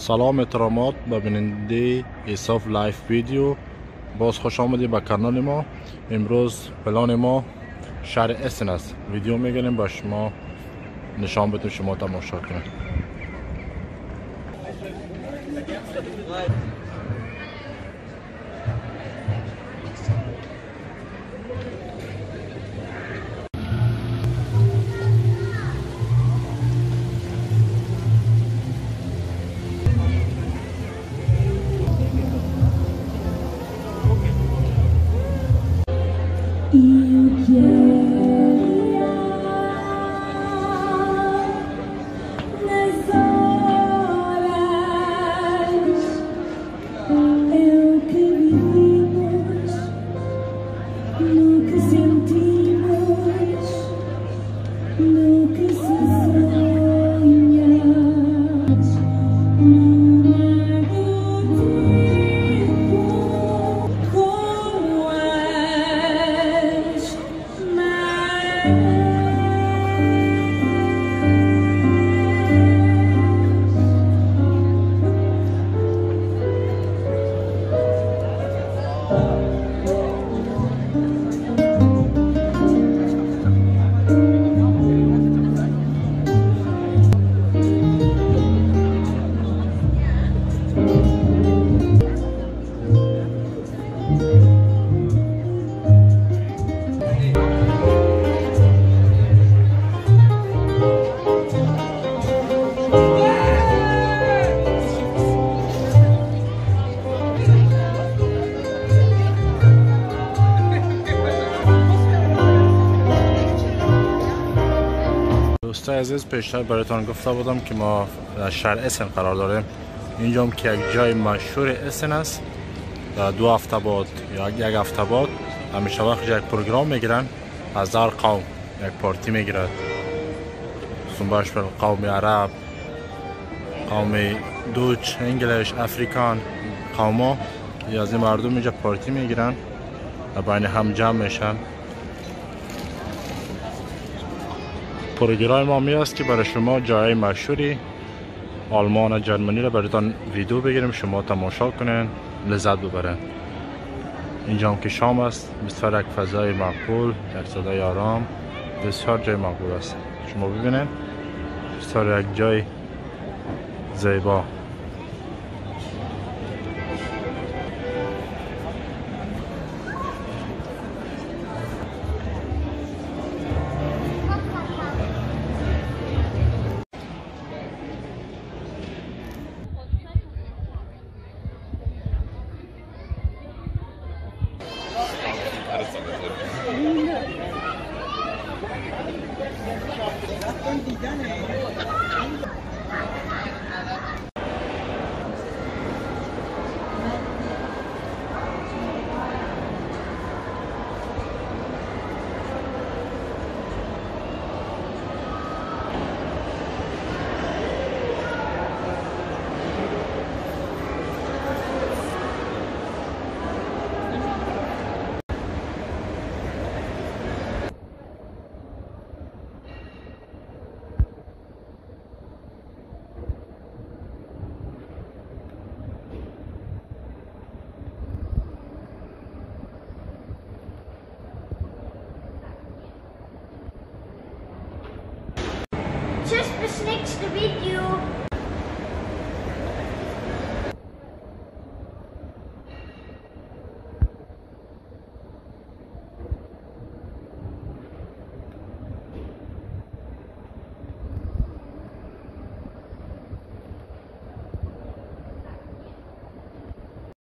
سلام احترامات به بیننده ایساف live video. باز خوش آمدید به کانال ما. امروز پلان ما شهر اسن است. ویدیو میگیریم با شما نشان بدیم، شما تماشا کنید. دوستای عزیز، پیشتر براتان گفته بودم که ما در شهر اسن قرار داریم. اینجا هم که یک جای مشهور اسن است. در 2 هفته بعد یا 1 هفته بعد همیشه وقت یک پروگرام میگیرن، 1000 قوم یک پارتی میگیرد. zum Beispiel قوم عرب، قوم Deutsch، English، African، قوما از این مردم اینجا پارتی میگیرن و بین هم جمع میشن. پروگرام ما می است که برای شما جای مشهوری آلمان و جرمنی را براتان ویدیو بگیریم، شما تماشا کنین، لذت ببرین. اینجا هم که شام است، بسیار یک فضای مقبول، یک صدای آرام، بسیار جای مقبول است. شما ببینین، بسیار یک جای زیبا. Tschüss, bis nächste Video.